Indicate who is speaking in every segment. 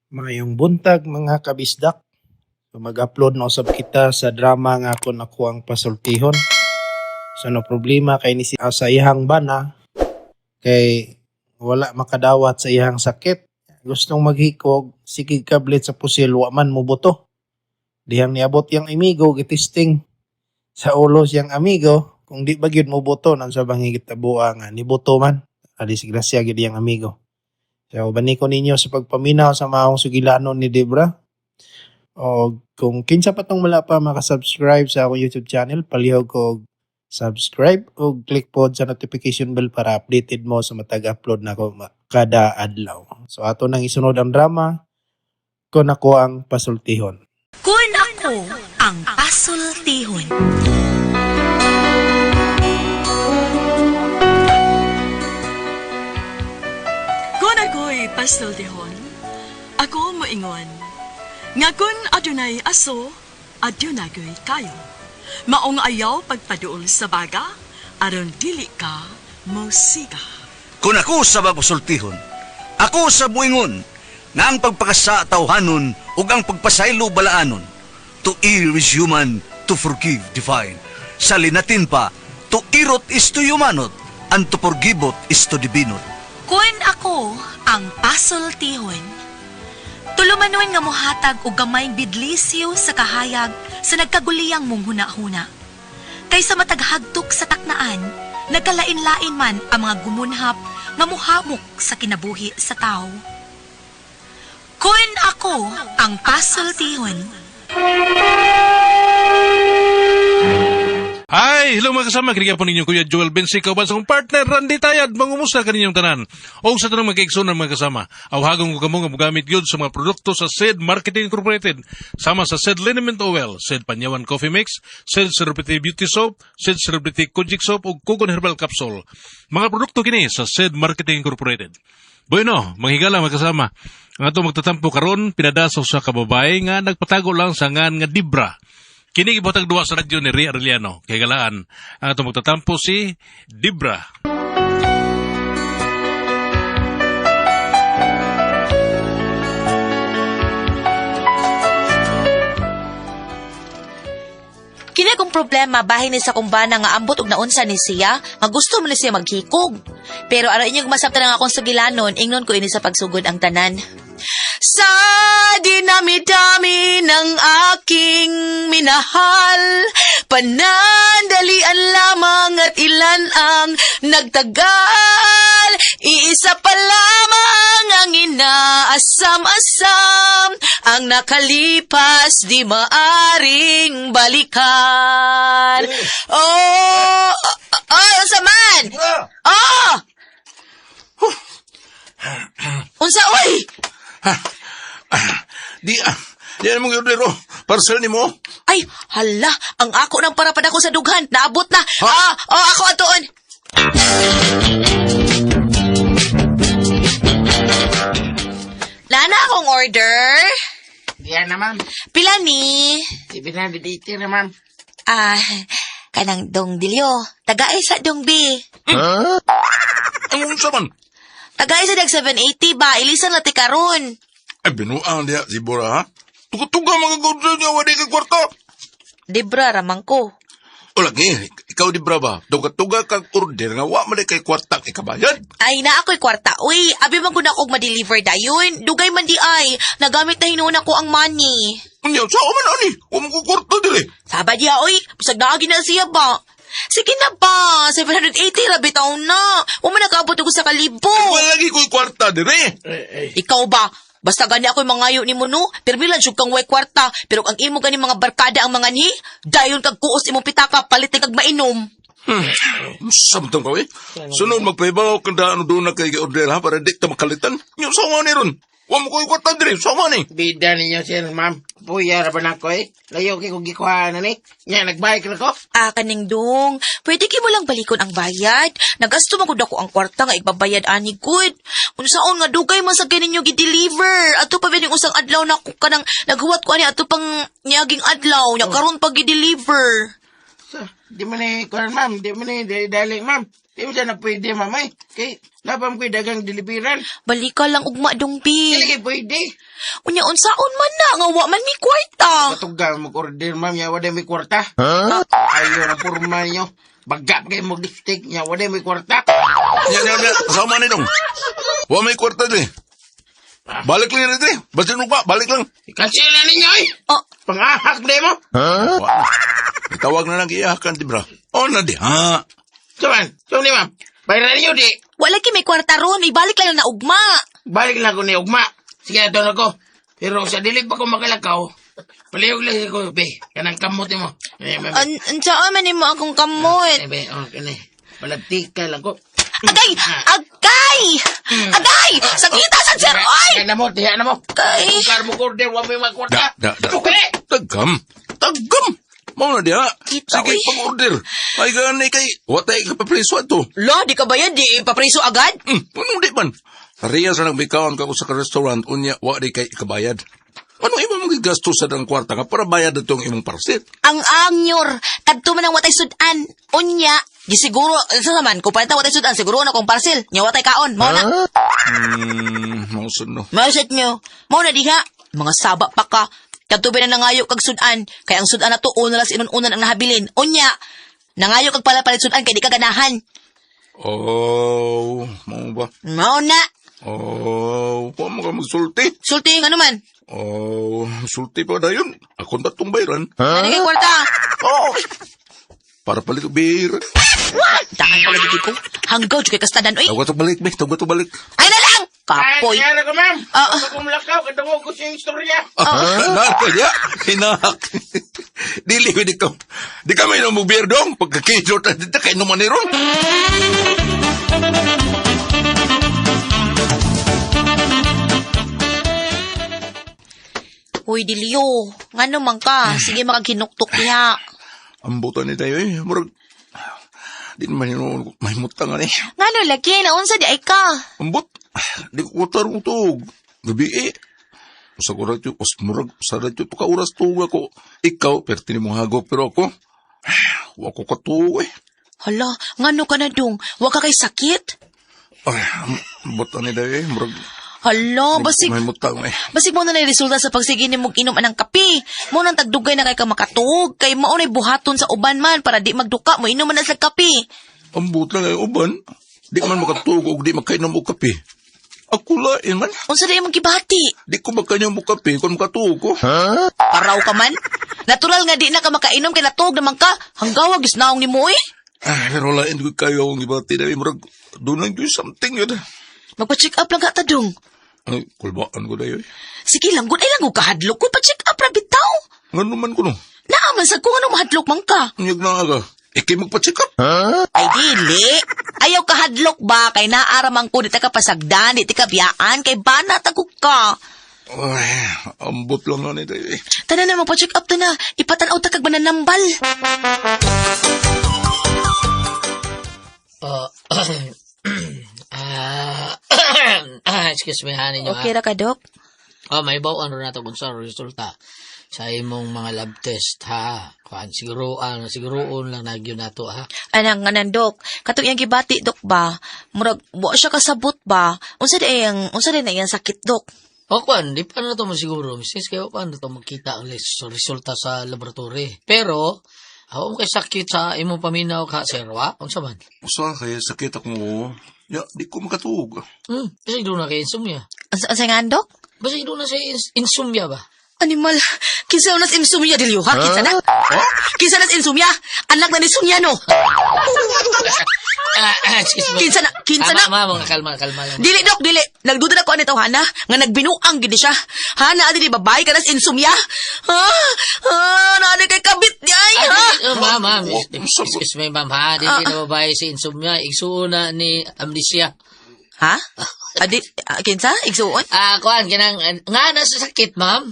Speaker 1: Maayong buntag, mga kabisdak. So, mag-upload na usab kita sa drama nga Kon Ako ang Pasultihon. So no problema kay ni si sa iyang bana kay wala makadawat sa iyang sakit. Gustong maghikog, sige kablit sa pusil, wa man mobuto. Dihang niabot yang amigo, gitisting sa ulo siyang amigo, kung di ba gyud mobuto, nang sa bangigit tabua nga nibuto man. Disgrasya gyud iyang amigo. So, bani ko ninyo sa pagpaminaw sa maong sugilanon ni Debra. O kung kinsa pa tong wala pa makasubscribe sa akong YouTube channel, palihog ko og subscribe o click pod sa notification bell para updated mo sa matag upload na ko kada adlaw. So ato nang isunod ang drama, Kon Ako ang Pasultihon.
Speaker 2: Kun Ako ang Pasultihon.
Speaker 3: Kung ako'y pasultihon, ako moingon nga kun adunay aso, adunay ko'y kayo. Maong ayaw pagpaduol sa baga, aron dili ka musika.
Speaker 4: Kung ako sa mapasultihon, ako sa buingon, nga ang pagpakasa tawhanon ug ang pagpasaylo balaanon. To err is human, to forgive divine. Sa linatin pa, to irot is to humanot, and to forgiveot is to divinot.
Speaker 2: Kun Ako ang Pasultihon. Tulumanon nga mohatag og gamayng bidlisyo sa kahayag sa nagkaguliyang mong huna-huna. Kaysa mataghagtok sa taknaan, nagkalain-lain man ang mga gumunhap nga muhamok sa kinabuhi sa tao. Kun Ako ang Pasultihon.
Speaker 5: Hi! Hello mga kasama, kiniga po ninyo Kuya Joel Bensi, kauban sa akong partner Randy Tayad, mangumusta kaninyong tanan. O sa tanong mag-igsoon ng mga kasama, awhagon ko kamo nga mogamit gyud sa mga produkto sa SED Marketing Incorporated, sama sa SED Liniment Oil, SED Panyawan Coffee Mix, SED Celebrity Beauty Soap, SED Celebrity Kojic Soap ug Kugon Herbal Capsule. Mga produkto kini sa SED Marketing Incorporated. Bueno, manghigala mga kasama. Ang ato magtatampo karon pinadaso sa kababae nga nagpatago lang sa ngan nga Dibra. Kini gibutag duwa sa radyo ni Ria Arellano. Kay galaan, ang atong magtatampo si Dibra.
Speaker 6: Kini akong problema bahin ni sa kumbana nga ambot og naunsa ni siya, nga gusto man ni siya maghikog. Pero aron inyong masabtan ang akong sugilanon, ingnon ko ini sa pagsugod ang tanan. Sa dinami-dami ng aking minahal, panandalian lamang at ilan ang nagtagal. Iisa pa lamang ang inaasam-asam, ang nakalipas di maaring balikan. Oh, oh, oh, unsa man? Oh! Unsa, oy?
Speaker 7: Di, di na mong order, oh. Parcel ni mo.
Speaker 6: Ay, hala, ang ako ng parapada ko sa dughan. Naabot na. Ah, oh, ako atoon. Lana akong order.
Speaker 8: Diyan na, ma'am.
Speaker 6: Pila ni?
Speaker 8: 780 na, ma'am.
Speaker 6: Ah, kanang dong dilyo. Tagay sa dong B.
Speaker 7: Ang unsa man?
Speaker 6: Tagay sa dag 780 ba? Ilisan na ti karon.
Speaker 7: Ay, binuang diya si Bora, ha? Tuga-tuga mga order niya, wala kay kwarta.
Speaker 6: Debra ramang ko.
Speaker 7: O lagi, ikaw di brava. Tuga-tuga kag order nga wa man kay kwarta kay kabayad.
Speaker 6: Ay, na ako'y kwarta. Uy, abi man ko na akong ma-deliver dayon. Dugay man di ay. Nagamit na hinuon ako ang money.
Speaker 7: Unya, sa man ani? Wa man ko kwarta dili.
Speaker 6: Saba diya, oy, bisag naagi na siya ba? Sige na ba, 780 ra bitaw na. Wa man nakaabot og sa kalibo.
Speaker 7: Wala lagi ko'y kwarta dili.
Speaker 6: Ikaw ba? Basta gani ako'y mangayo nimo no, pirmi lang jud kang way kwarta, pero ang imo gani mga barkada ang mga ni, dayon kag kuos imong pitaka palit kag mainom.
Speaker 7: Samtang ka, eh. Sunod, magpahibaw kang daan doon na kay order, ha? Para di ta makalitan. Unya, sa man ni ron? Wa man ko'y kwarta dili. Sa man ni?
Speaker 8: Bida ninyo, sir, ma'am. Puya ra ba na ko, eh? Layo kay kong gikuha na ni. Nya, nagbike na ko.
Speaker 6: Ah, kaning dong, pwede kimo lang balikon ang bayad. Nagasto man gud ako ang kwarta nga igbabayad ani gud. Unsaon nga dugay man sa ganinyo gi-deliver. Ato pa bining usang adlaw na ko kanang naghuwat ko ani ato pang niaging adlaw nya karon pag gi-deliver.
Speaker 8: So, di man ni, kuhan, ma'am. Di man ni, dali, ma'am. Di mo na pwede, ma'am, eh. Kay, napam ko'y dagang deliveran.
Speaker 6: Balika lang ugma dong bi.
Speaker 8: Kaya kay pwede.
Speaker 6: Unya unsaon man na nga wa man mi kwarta.
Speaker 8: Katuga mag-order, ma'am, ya wala may kwarta. Ayaw na purma ninyo. Baga pa kayo mag-lipstick, ya wala may kwarta.
Speaker 7: Nya, nya, nya. Sama ni dong. Wa may kwarta dre. Balik lang dre. Basta nung pa, balik lang.
Speaker 8: I-cancel na ninyo, eh.
Speaker 6: Oh,
Speaker 8: Pangahak na mo.
Speaker 7: Wa. Itawag na lang iyakan, di bra. O na di, ha?
Speaker 8: Saman, so ni ma'am. Bayaran ninyo, di.
Speaker 6: wala ki may kwarta ron, ibalik lang na ugma.
Speaker 8: Balik lang ko ni Ugma. Sige, ato na ko. Pero sa dili pa ko makalakaw, palihog lang ko, be. Kanang kamot mo. Eh, ma'am.
Speaker 6: Unsaon man nimo akong kamot?
Speaker 8: Eh, be, oh, kani. Balagtika lang ko.
Speaker 6: Agay! Agay! Agay! Sakita sa sir, oy!
Speaker 8: Kaya na mo, diha na mo.
Speaker 6: Kay.
Speaker 8: Kung mo order, wa may mga kwarta.
Speaker 7: Da, da, da.
Speaker 8: Okay.
Speaker 7: Tagam. Tagam. Mao na di, ha?
Speaker 6: Kita,
Speaker 7: Sige,
Speaker 6: uy.
Speaker 7: pag-order. Ay, gani kay, watay ka papreso ato.
Speaker 6: Lo, di ka ba yan? Di ipapriso agad?
Speaker 7: Anong di man? Tariya sa nagbikaon ka ko sa restaurant, unya, wa di kay ikabayad. Ano imo mong gigasto sa dang kwarta nga para bayad itong imong parsit?
Speaker 6: Ang angyor, kadto man ang watay sudan. Unya, di siguro, sa naman, kung palita watay sudan, siguro na kong parcel. Nya watay kaon, mao na.
Speaker 7: Mausun no.
Speaker 6: Mausit nyo, mao na diha. Mga saba pa ka. Kadto ba na nangayo kag sudan, kay ang sudan na to, una las inununan ang nahabilin. Unya, nangayo kag pala palit sudan, kay di ka ganahan.
Speaker 7: Oh, mao ba?
Speaker 6: Mao na.
Speaker 7: Oh, wa mo ka magsulti.
Speaker 6: Sulti yung ano man.
Speaker 7: Oh, sulti pa dayon. Ako na tong bayran.
Speaker 6: Ano kay kwarta?
Speaker 7: Oh. Para palit og beer.
Speaker 6: Daan pala dito ko. Hanggaw, kay kastadan, oy.
Speaker 7: Tawag to balik, be. Tawag to balik.
Speaker 6: Ay na lang! Kapoy.
Speaker 8: Ay, kaya ko, ma'am.
Speaker 6: Ah, ah.
Speaker 8: Pag kumlakaw, kadungog ko siyang istorya.
Speaker 7: Ah, na, kaya, hinak. Dili ko di ka. Di ka may mo beer dong. Pagkakidot na dito kay naman ni ron.
Speaker 6: Uy, Dilio. Ngano man ka? Sige, makaginuktok diha.
Speaker 7: Ambutan ni tayo eh. Murag, di naman yun, mahimutang ani.
Speaker 6: Ngano lagi, naunsa di ay ka.
Speaker 7: Ambot, di ko kutarong tuog. Gabi eh. Usa ko radyo, us murag, sa radyo, tuka oras tuog ako. Ikaw, perti ni mong hagop, pero ako, wa ko katuog eh.
Speaker 6: Hala, ngano ka na dong? Wa ka kay sakit?
Speaker 7: Ay, ambot ani tayo eh. Murag,
Speaker 6: Hala, basig,
Speaker 7: mahimutang eh.
Speaker 6: basig mo na na resulta sa pagsige ni mong inom anang kape. Mo nang tagdugay na kay ka makatuog. Kay mao na'y buhaton sa uban man para di magduka mo inom man na sa kape.
Speaker 7: Ambot lang ay uban. Di man makatuog og di makainom og kape. Ako lain man.
Speaker 6: Unsa di imong gibati?
Speaker 7: Di ko makainom og kape kung makatuog ko.
Speaker 6: Paraw ka man. Natural nga di na ka makainom kay natuog naman ka. Hanggawa gisnaong ni mo eh.
Speaker 7: Ah, pero lain ko kayo akong gibati na murag doon lang yun something yun.
Speaker 6: Magpa-check up lang ka ta dong.
Speaker 7: Ay, kulbaan ko dayo eh.
Speaker 6: Sige lang, gud ay lang ko kahadlok ko. Pa-check up ra bitaw.
Speaker 7: Ngano man ko no?
Speaker 6: Naaman sa ko ano mahadlok man ka.
Speaker 7: Unyag na aga. Ikay magpa-check up.
Speaker 6: Ay dili. Ayaw kahadlok ba kay naaraman ko di ta ka pasagdan, di ta ka biyaan kay bana tagok ka.
Speaker 7: Ay, ambot lang na nito eh.
Speaker 6: Tanan na magpa-check up ta na. Ipatan-aw ta kag mananambal.
Speaker 9: Oh, ah, excuse me, ha, ninyo,
Speaker 6: Okay
Speaker 9: ha.
Speaker 6: ra ka, Dok?
Speaker 9: Oh, may bawon rin nato kung sa resulta sa imong mga lab test, ha. Kuan, siguro, siguroon lang nagyo nato, ha.
Speaker 6: Anang anan dok, katong iyang gibati dok ba? Murag wa siya kasabot ba? Unsa di ang unsa di na iyang sakit dok?
Speaker 9: O, kuan, di pa na to masiguro, misis, kaya pa na to makita ang resulta sa laboratory. Pero, ako kay sakit sa imong paminaw ka, sir, wa? Unsa man?
Speaker 7: Usa kaya sakit ako. Ya, di ko makatuog.
Speaker 9: Kasi doon na kay insomnia.
Speaker 6: Unsa unsa nga dok?
Speaker 9: Basta doon na sa insomnia ba?
Speaker 6: Animal, kinsa nas insomnia dilyo ha? Kinsa na? Kinsa nas insomnia? Anak na ni Sonia no.
Speaker 9: Excuse me.
Speaker 6: Kinsa na? Kinsa na?
Speaker 9: Ah, ma, kalma, kalma lang.
Speaker 6: Dili dok, dili. Nagduda na ko ani tawhana nga nagbinuang gid siya. Hana adi di babae ka nas insomnia. Ha? Ha, naa kay kabit di ay ha.
Speaker 9: Oh, ma'am, ma'am. Excuse me, ma'am, ha? Dili na babae si insomnia. Igsuon na ni amnesia.
Speaker 6: Ha? Adi kinsa igsuon?
Speaker 9: Ah, kuan, kanang, nga na sa sakit, ma'am.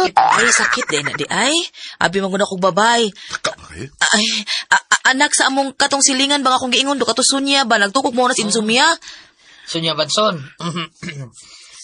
Speaker 6: Ay sakit din na di ay. Abi man gud akong babay.
Speaker 7: Taka kayo.
Speaker 6: Ay, anak sa among katong silingan ba akong giingon do kato Sonia ba nagtukog mo na si insomnia.
Speaker 9: Sonia Banson.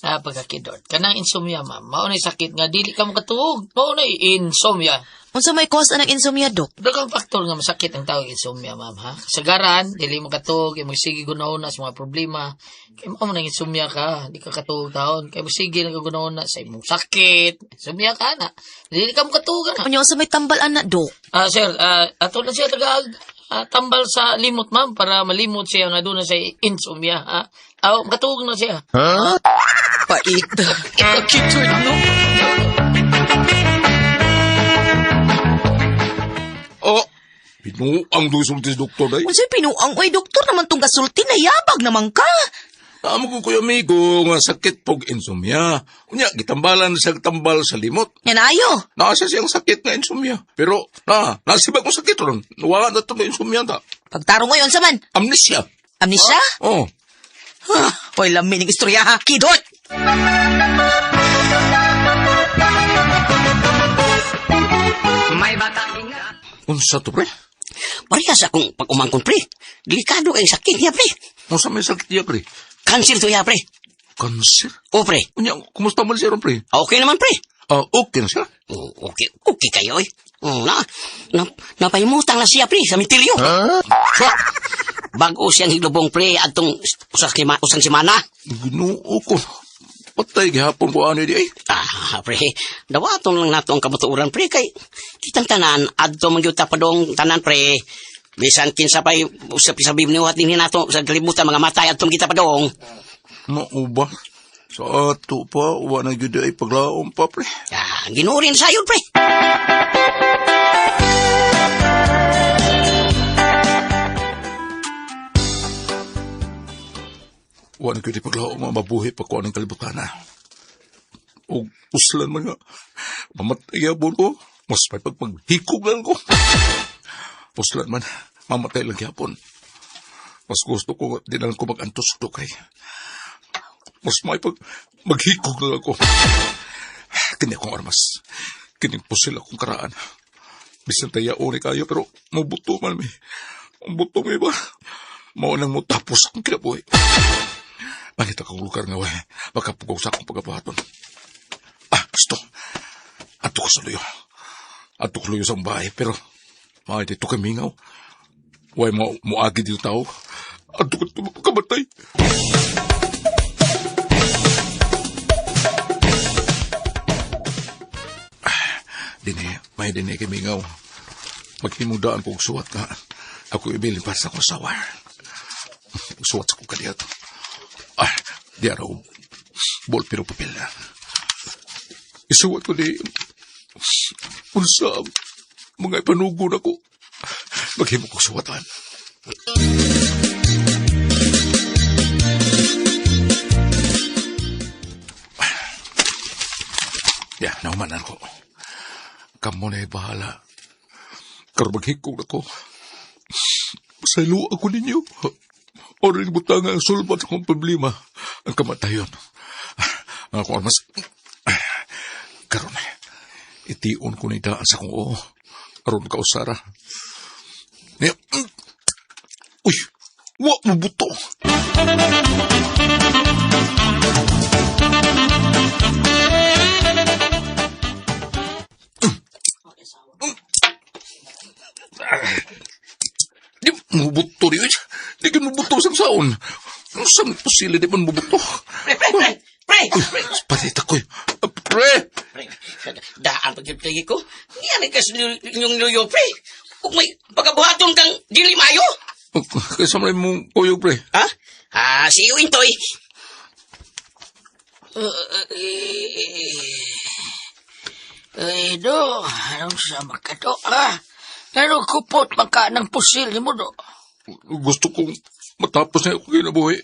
Speaker 9: Pagkakidot. Kanang insomnia, ma'am. Mao na sakit nga dili ka makatuog. Mao na insomnia.
Speaker 6: Unsa may cause anang insomnia, Dok?
Speaker 9: Daghang faktor nga masakit ang tao insomnia, ma'am, ha? Kasagaran, dili makatuog, kay magsige gunahon na sa mga problema. Kay mao man ang insomnia ka, di ka katuog taon. Kay magsige lang ka gunahon na sa imong sakit. Insomnia ka na. Dili ka makatuog na.
Speaker 6: Unya unsa may tambal ana, Dok?
Speaker 9: Ah, sir, ato lang siya taga tambal sa limot, ma'am, para malimot siya nga doon na sa insomnia, ha? Aw, makatuog na siya.
Speaker 6: Pait.
Speaker 9: Kitchen, no?
Speaker 7: Oh, pinuang doon sulti sa doktor day.
Speaker 6: Unsay pinuang oy doktor naman tong gasulti na yabag naman ka.
Speaker 7: Tama ko kuya amigo nga sakit pog insomnia. Unya, gitambalan siya tambal sa limot.
Speaker 6: Yan ayo.
Speaker 7: Nasa siyang sakit nga insomnia. Pero, na, nasibag kong sakit ron. Wala na itong insomnia ta.
Speaker 6: Pagtarong oy unsa man?
Speaker 7: Amnesia.
Speaker 6: Amnesia?
Speaker 7: Oh,
Speaker 6: Oy lami ning istorya ha. Kidot.
Speaker 7: Unsa to, pre?
Speaker 10: Parehas akong pag-umangkon, pre. Delikado kay sakit niya, pre.
Speaker 7: Unsa may sakit niya, pre?
Speaker 10: Cancer to ya, pre.
Speaker 7: Cancer?
Speaker 10: O, pre.
Speaker 7: Unya, kumusta man siya ron, pre?
Speaker 10: Okay naman, pre.
Speaker 7: Ah, okay na siya.
Speaker 10: Oh, okay, okay kayo, eh. Oh, na, na, napahimutang na siya, pre, sa mitilyo.
Speaker 7: Sa?
Speaker 10: Bago siyang hilubong, pre, atong usang semana.
Speaker 7: Ginoo ko. Patay gihapon ko ani di ay.
Speaker 10: Ah, pre, dawaton lang nato ang kamatuoran, pre, kay kitang tanan, adto man gyud ta padong tanan, pre. Bisan kinsa pa'y usap-isabi niwat din nato sa kalibutan mga matay adtong kita padong.
Speaker 7: Mao ba? Sa ato pa, wa na gyud ay paglaom pa, pre.
Speaker 10: Ah, ginurin sayon, pre.
Speaker 7: Wa na gyud ay paglaom nga mabuhi pa ko aning kalibutan na. Og uslan man nga. Mamatay gyapon ko. Mas may pagpaghikog lang ko. Uslan man, mamatay lang gyapon. Mas gusto ko, di na lang ko mag-antos ko kay. Mas may pag maghikog lang ako. Kini akong armas. Kini pusil akong karaan. Bisan tayo ni kayo pero mabuto man mi. Mabuto mi ba? Mao nang mutapos akong kinabuhi. Makita kong lugar nga way. Makapugaw sa akong pagabuhaton. Ah, gusto. Ato ko sa luyo. Ato ko luyo sa bahay, pero mga dito kay mingaw. Way mo moagi dito tao. Ato ko ito kamatay. Dine, may dine kay mingaw. Maghimudaan ko og suwat nga. Ako ibilin para sa akong sawa. Suwat sa akong kadiyat. Ah, di araw. Bol pero papel na. Isuwat ko di. Unsa ang mga ipanugod ako. Maghimo ko suwatan. Ya, naumanan ko. Kamo na bahala. Karon maghikog ako. Pasaylo ako ninyo. Oring butanga ang sulbat sa akong problema. Ang kamatayon. Ang akong armas. Karon, tion ko ni daan sa akong oo. Aron ka usara. Niya. Uy, wa mo buto. Di mubuto di. Di ka mubuto sa saon. Sa posible di man mubuto.
Speaker 10: Pre, pre, pre, pre, pre.
Speaker 7: Patita ko. Pre!
Speaker 10: Pre, daan pag yun ko. Yan ay kasi inyong luyo, pre. Kung may pagabuhaton kang dili mayo.
Speaker 7: Kaysa man mong kuyog, pre.
Speaker 10: Ha? Ah, si iyo intoy.
Speaker 8: Eh, do, anong sama ka do, ha? Pero kupot man ka ng pusil ni mo, do.
Speaker 7: Gusto kong matapos na ako kinabuhi.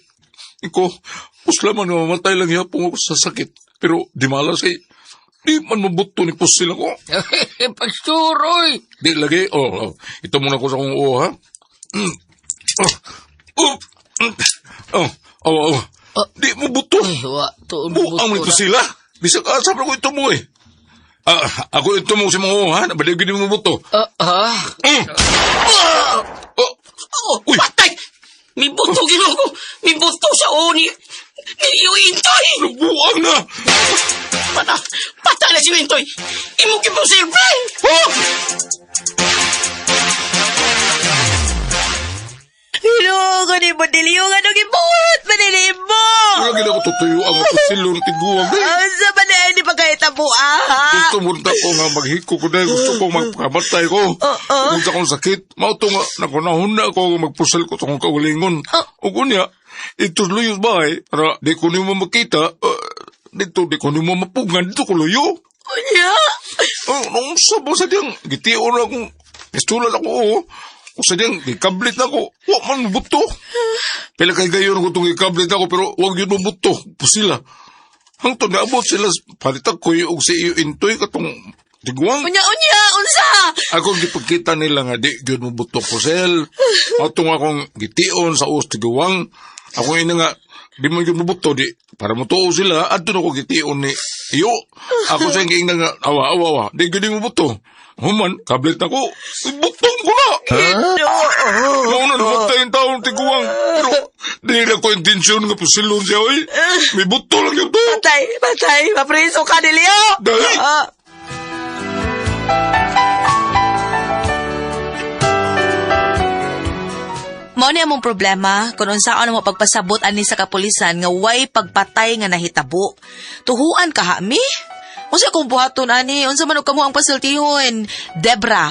Speaker 7: Iko, usla man nga mamatay lang yapong ako sa sakit. Pero di malas kay, di man mabuto ni pusil ako.
Speaker 8: Pagsuroy!
Speaker 7: Di lagi, oh, oh. Ito muna ko sa akong oo, ha? Mm. Oh, oh, oh, oh, oh. Di mo buto.
Speaker 9: Ay, wa, tuon
Speaker 7: Buang mo ito sila. Bisag asa pa ko ito mo eh. Ah, ako ito mo si mga oo, ha? Nabaliw gini mo buto.
Speaker 9: Ah, ah.
Speaker 7: Mm. Ah! Oh,
Speaker 10: Oh,
Speaker 7: Uy.
Speaker 10: patay! May buto ginoo ko. May buto sa uni. Ni iyo intoy.
Speaker 7: Nabuang na!
Speaker 10: Pata, pata na na si Wintoy. Imo gipusil, pre.
Speaker 7: Oh!
Speaker 6: Hello, gani mo diliyo nga nung ibuhat manilimo.
Speaker 7: Wala gina ko tutuyo ang pusilon tiguang.
Speaker 6: Sa ba na hindi pa kayo tabuha, ha?
Speaker 7: Gusto mo rin ako nga maghiko ko dahil gusto ko magpakamatay ko.
Speaker 6: Oo.
Speaker 7: Kung sa akong sakit, mao to nga nakunahon na ako nga magpusal ko sa akong kaugalingon. Ug unya, ito luyo sa bahay, para di ko nimo makita, dito di ko nimo mapugan, dito ko luyo.
Speaker 6: Unya?
Speaker 7: Oh, nung sa ba sa diyang, gitio na akong, pistola na ako, oh. O sa diyang, gikablit na ako, wa man buto. Pila kay gayon ko itong gikablit ako, pero wag yun mabuto, pusila. Hangtod naabot sila, palitak ko og si iyo intoy katong tiguang.
Speaker 6: Unya, unya, unsa?
Speaker 7: Ako gipagkita nila nga di gyud mo buto kusel. Atong akong gtion sa us tiguang. Ako ina nga di man gyud mo buto di para motuo sila adto na ko gtion ni iyo. Ako sa giingnan nga awa awa awa di gyud mo buto. Human kablet ako. Butong ko na. Mauna na matay ang taong tiguang. Pero di na ko intensyon nga pusilon siya oy. May buto lang yun to.
Speaker 6: Patay, patay, mapriso ka ni Leo.
Speaker 7: Dali.
Speaker 6: Ah. Mao ni among problema kung unsaon mo pagpasabot ani sa kapulisan nga way pagpatay nga nahitabo. Tuhuan ka ha mi? Unsa akong buhaton ani? Unsa man og kamo ang pasultihon? Debra.